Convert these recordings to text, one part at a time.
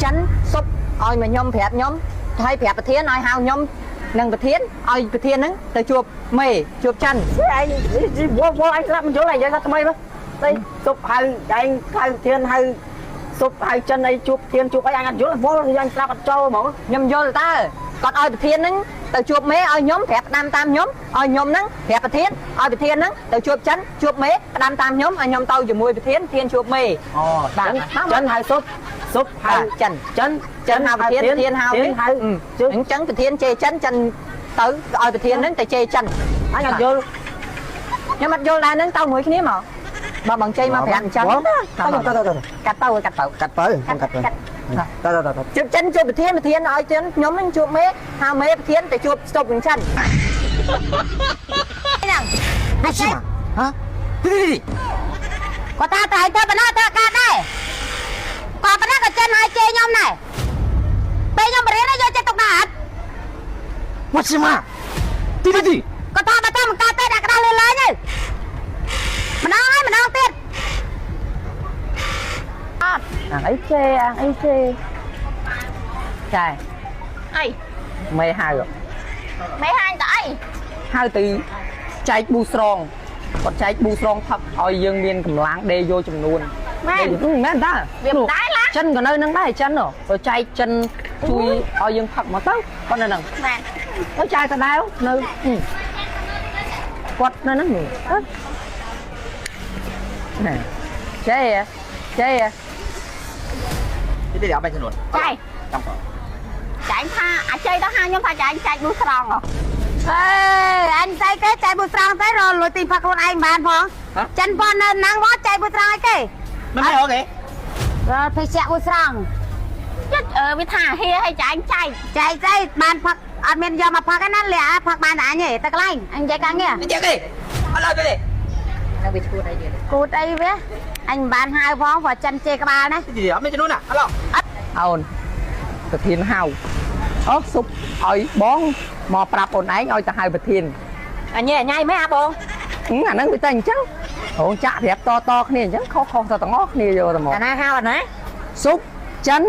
ចិនសុបឲ្យមកខ្ញុំប្រាប់ខ្ញុំហើយប្រាប់ប្រធានឲ្យហៅខ្ញុំនិងប្រធានឲ្យប្រធានហ្នឹងទៅជួបមេជួបចិន ឯងវល់វល់អញស្រាប់មិនយល់ឯងនិយាយថាថ្មីមើលស្អីសុបហៅឯងហៅធានហៅសុបហៅចិនអីជួបធានជួបអីអញអត់យល់វល់អញស្រាប់អត់ចូលហ្មង ខ្ញុំយល់តើគាត់ឲ្យប្រធានហ្នឹងទៅជួបមេឲ្យខ្ញុំប្រាប់ផ្ដាំតាមខ្ញុំឲ្យខ្ញុំហ្នឹងប្រាប់ប្រធានឲ្យប្រធានហ្នឹងទៅជួបចិនជួបមេផ្ដាំតាមខ្ញុំឲ្យខ្ញុំទៅជាមួយប្រធានប្រធានជួបមេ អូ បាទ ចិនហៅសុបសុបហៅ ចិន ចិន ចិនហៅប្រធានប្រធានហៅ ហៅជើ អញ្ចឹងប្រធានជេរចិនចិនទៅឲ្យប្រធានហ្នឹងទៅជេរចិន អញអត់យល់ ខ្ញុំអត់យល់ដែរហ្នឹងទៅមួយគ្នាមកបើបងជ័យមកប្រាប់អញ្ចឹង ទៅទៅទៅ កាត់ទៅកាត់ទៅ កាត់បើខ្ញុំកាត់បើតតតត ជួបចិនជួបប្រធានប្រធានឲ្យចិនខ្ញុំហ្នឹងជួបមេហៅមេប្រធានទៅជួបស្តុបនឹងចិន ហ្នឹង មកស៊ីមកហ៎ទីទី គាត់ថាតែឯងទៅប៉ុណ្ណាទៅកើតដែរគាត់ប៉ុណ្ណាក៏ចិនឲ្យជេរខ្ញុំដែរពេលខ្ញុំបរៀនយកចិត្តទុកដាក់អត់ មកស៊ីមកទីទីទី គាត់ថាបើទៅមិនកើតទេដាក់ក្តារលើឡើងទៅម្ដងហើយម្ដងទៀត អាងអីជេអាងអីជេចា អី មេហៅ មេហាញតអី ហៅទៅចែកប៊ូស្រងគាត់ចែកប៊ូស្រងផឹកឲ្យយើងមានកម្លាំងដេយកចំនួន មែន មែនតា វាមិនដែរឡា ចិនក៏នៅនឹងដែរចិនទៅចែកចិនជួយឲ្យយើងផឹកមកទៅគាត់នៅនឹង មែន ទៅចែកដដែលនៅគាត់នៅហ្នឹងណែចេចេ ទីទីអត់បែកចំនួន ចៃ ចាំក ចៃថាអាជ័យទៅហាខ្ញុំថាចៃចែកប៊ូស្រងហ៎ អេអញស្អីគេចែកមួយស្រង់ទៅរលួយទីផឹកខ្លួនឯងបានផងចិនប៉ុននៅហ្នឹងមកចែកមួយស្រង់ឲ្យគេ មិនមែនអូខេ រលភេសជ្ជៈមួយស្រង់ ចិត្តអឺវាថាហៀឲ្យចែងចែក ចែកស្អីបានផឹកអត់មានយកមកផឹកឯណាលាក់ផឹកបានតែអញទេទៅកន្លែងអញនិយាយកាងារ នេះទេអត់ឡើយទេ នៅវាឈួតអីទៀត គូតអីវាអញមិនបានហៅផងព្រោះចិនជេរក្បាលណា ទីទីអត់មានចំនួនណាអត់ឡើយ អូនប្រធានហៅអូសុបឲ្យបងមកប្រាប់អូនឯងឲ្យទៅហៅប្រធានអញញ៉ៃមែនអាបងអាហ្នឹងវាតែអញ្ចឹងរោងចាក់ប្រាប់តតគ្នាអញ្ចឹងខុសខុសទៅទាំងអស់គ្នាយកទៅមក អាណាហៅអាណា សុបចិន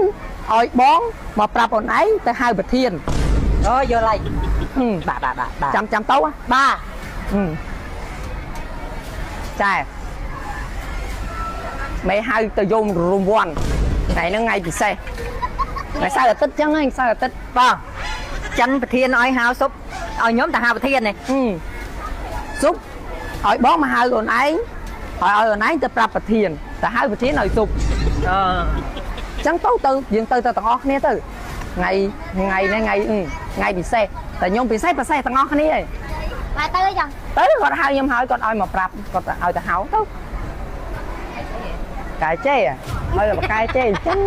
ឲ្យបងមកប្រាប់អូនឯងទៅហៅប្រធាន អូយល់ហើយ បាទ បាទបាទបាទ ចាំចាំទៅ បាទ ចាមេហៅទៅយមរង្វាន់ថ្ងៃហ្នឹងថ្ងៃពិសេសថ្ងៃសៅរ៍អាទិត្យចឹងហ្នឹងសៅរ៍អាទិត្យ បងចិនប្រធានឲ្យហៅសុបឲ្យខ្ញុំទៅហៅប្រធាននេះ ស៊ុបឲ្យបងមកហៅអូនឯងឲ្យឲ្យអូនឯងទៅប្រាប់ប្រធានទៅហៅប្រធានឲ្យស៊ុប អឺ ចឹងទៅទៅយើងទៅទៅទាំងអស់គ្នាទៅថ្ងៃថ្ងៃនេះថ្ងៃថ្ងៃពិសេសតែខ្ញុំពិសេសពិសេសទាំងអស់គ្នាឯង បាទទៅអីចឹង ទៅគាត់ហៅខ្ញុំហើយគាត់ឲ្យមកប្រាប់គាត់ឲ្យទៅហៅទៅកែចេឲ្យតែបកែចេអញ្ចឹង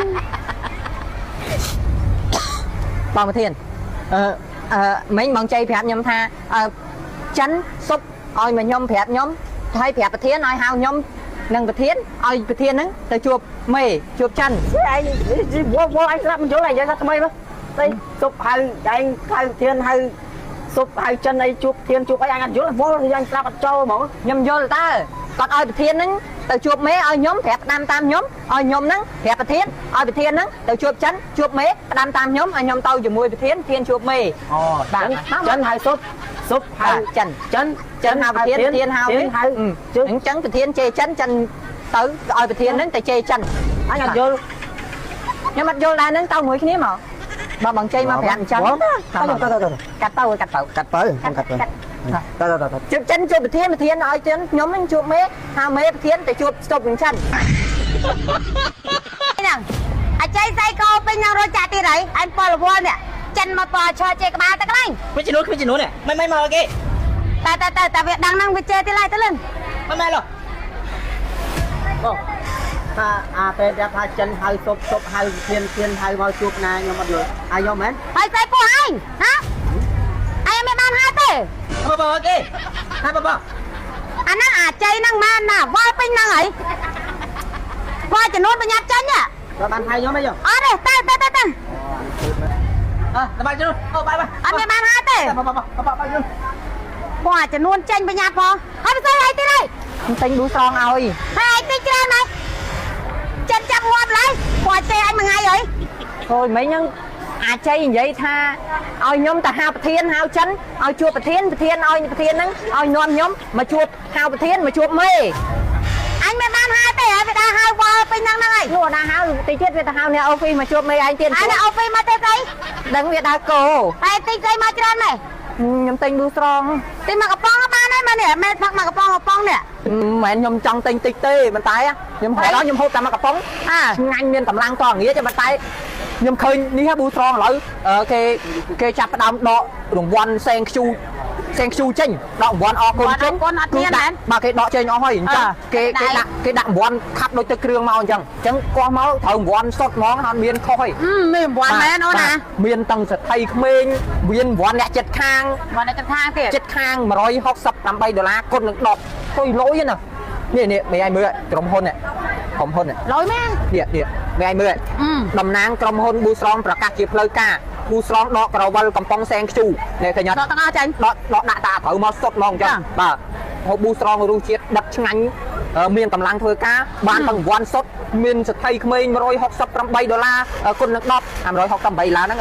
បងប្រធានអឺអឺមិញបងជ័យប្រាប់ខ្ញុំថាអឺចិនសុបឲ្យមកខ្ញុំប្រាប់ខ្ញុំហើយប្រាប់ប្រធានឲ្យហៅខ្ញុំនិងប្រធានឲ្យប្រធានហ្នឹងទៅជួបមេជួបចិន ឯងវល់វល់អញស្រាប់មិនយល់ឯងនិយាយថាថ្មីមើលស្អីសុបហៅឯងហៅធានហៅសុបហៅចិនអីជួបធានជួបអីអញអត់យល់វល់អញស្រាប់អត់ចូលហ្មង ខ្ញុំយល់តើគាត់ឲ្យប្រធានហ្នឹងទៅជួបមេឲ្យខ្ញុំប្រាប់ផ្ដាំតាមខ្ញុំឲ្យខ្ញុំហ្នឹងប្រាប់ប្រធានឲ្យប្រធានហ្នឹងទៅជួបចិនជួបមេផ្ដាំតាមខ្ញុំឲ្យខ្ញុំទៅជាមួយប្រធានប្រធានជួបមេ អូ បាទ ចិនហៅសុបសុបហៅ ចិន ចិន ចិនហៅប្រធានប្រធានហៅ ហៅជើ អញ្ចឹងប្រធានជេរចិនចិនទៅឲ្យប្រធានហ្នឹងទៅជេរចិន អញអត់យល់ ខ្ញុំអត់យល់ដែរហ្នឹងទៅមួយគ្នាមកបើបងជ័យមកប្រាប់អញ្ចឹង ទៅទៅទៅ កាត់ទៅកាត់ទៅ កាត់បើខ្ញុំកាត់បើតតតត ជួបចិនជួបប្រធានប្រធានឲ្យចិនខ្ញុំហ្នឹងជួបមេហៅមេប្រធានទៅជួបស្តុបនឹងចិន ហ្នឹងអាចៃស្អីកោពេញហ្នឹងរត់ចាក់ទៀតហើយអញពលវល់នេះចិនមកពឈរជេរក្បាលទៅកន្លែង គ្មានចំនួនគ្មានចំនួននេះមិនមិនមកគេ តែតែតែតែវាដឹងហ្នឹងវាជេរទៀតហើយទៅលឿន មិនមែនឡោះ បងថាអាពេលថាចិនហៅសុបសុបហៅធានធានហៅមកជួបណាខ្ញុំអត់យល់ហើយខ្ញុំមែន ហើយស្អីពោះឯងហ៎ឯងមិនបានហៅទេ បងបងគេហៅបងបង អាហ្នឹងអាចៃហ្នឹងមែនណាវល់ពេញហ្នឹងហើយវល់ចំនួនបញ្ញាប់ចាញ់ហ៎ គាត់បានហៅខ្ញុំអីយោ អត់ទេទៅទៅទៅទៅ អើបាយចំនួនអូបាយបាយ អត់មានបានហៅទេ បងបងបងបាយចំនួន ពោះអាចំនួនចេញបញ្ញាប់ផងហើយស្អីហើយទៀតហើយ ខ្ញុំទិញប៊ូស្រងឲ្យ ហើយឯងតិចច្រើនហើយចិនចាប់ងាប់ឡើយពោះជេរអញមួយថ្ងៃហើយ អូយមិញហ្នឹងអាជ័យនិយាយថាឲ្យខ្ញុំទៅហៅប្រធានហៅចិនឲ្យជួបប្រធានប្រធានឲ្យប្រធានហ្នឹងឲ្យនាំខ្ញុំមកជួបហៅប្រធានមកជួបមេ អញមិនបានហៅទេហើយវាដើរហៅវល់ពេញហ្នឹងហ្នឹងហើយ នោះណាហៅតិចទៀតវាទៅហៅអ្នក office មកជួបមេឯងទៀត ហើយអ្នក office មកទេស្អី ដឹងវាដើរគោ ហើយតិចស្អីមកច្រើនម៉េះ ខ្ញុំទិញប៊ូស្រង ទិញមកកំប៉ុងបានហើយមែននេះមែនផឹកមកកំប៉ុងកំប៉ុងនេះ មិនមែនខ្ញុំចង់ទិញតិចទេប៉ុន្តែខ្ញុំហូបដល់ខ្ញុំហូបតែមកកំប៉ុង អើ ឆ្ងាញ់មានកម្លាំងតងាទេប៉ុន្តែខ្ញុំឃើញនេះប៊ូស្រងឥឡូវគេគេចាប់ផ្ដើមដករង្វាន់សេងខ្ជូសេងខ្ជូចេញដករង្វាន់អរគុណចេញបាទគេដកចេញអស់ហើយអញ្ចឹងគេគេដាក់គេដាក់រង្វាន់ខាប់ដូចទឹកគ្រឿងមកអញ្ចឹងអញ្ចឹងកោះមកត្រូវរង្វាន់សុតហ្មងអត់មានខុសទេ មានរង្វាន់មែនអូនណា មានតាំងសថីក្មេងមានរង្វាន់អ្នកចិត្តខាង រង្វាន់អ្នកចិត្តខាងទៀត ចិត្តខាង168ដុល្លារគុណនឹង10ទុយលុយណានេះនេះមេឯងមើលក្រុមហ៊ុននេះក្រុមហ៊ុននេះ លុយមែន នេះនេះមេឯងមើលតំណាងក្រុមហ៊ុនប៊ូស្រងប្រកាសជាផ្លូវការប៊ូស្រងដកក្រវិលកំប៉ុងសែងខ្ជូនេះឃើញអត់ ដកទាំងអស់ចាញ់ ដកដកដាក់តាត្រូវមកសុតហ្មងអញ្ចឹងបាទហូបប៊ូស្រងរសជាតិដិតឆ្ងាញ់មានកម្លាំងធ្វើការបានទាំងវ៉ាន់សុតមានសថីក្មេង168ដុល្លារគុណនឹង10អា168ដុល្លារហ្នឹង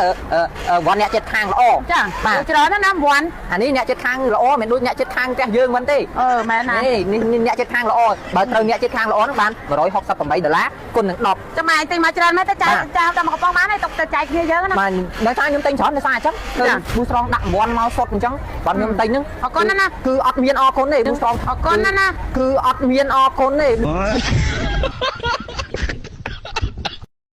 វ៉ាន់អ្នកចិត្តខាងល្អ ចា បាទ ច្រើនណាស់ណារង្វាន់ អានេះអ្នកចិត្តខាងល្អមិនដូចអ្នកចិត្តខាងផ្ទះយើងមិនទេ អឺមែនណា នេះនេះអ្នកចិត្តខាងល្អបើត្រូវអ្នកចិត្តខាងល្អហ្នឹងបាន168ដុល្លារគុណនឹង10 ចាំឯងទិញមកច្រើនមែនទៅចាយចាយតែមកកំប៉ុងបានហើយទុកទៅចាយគ្នាយើងណា បាទដោយសារខ្ញុំទិញច្រើនដោយសារអញ្ចឹងឃើញប៊ូស្រងដាក់រង្វាន់មកសុតអញ្ចឹងបាទខ្ញុំទិញហ្នឹង អរគុណណាស់ណា គឺអត់មានអរគុណទេប៊ូស្រង អរគុណណាស់ណា គឺអត់មានអរគុណទេ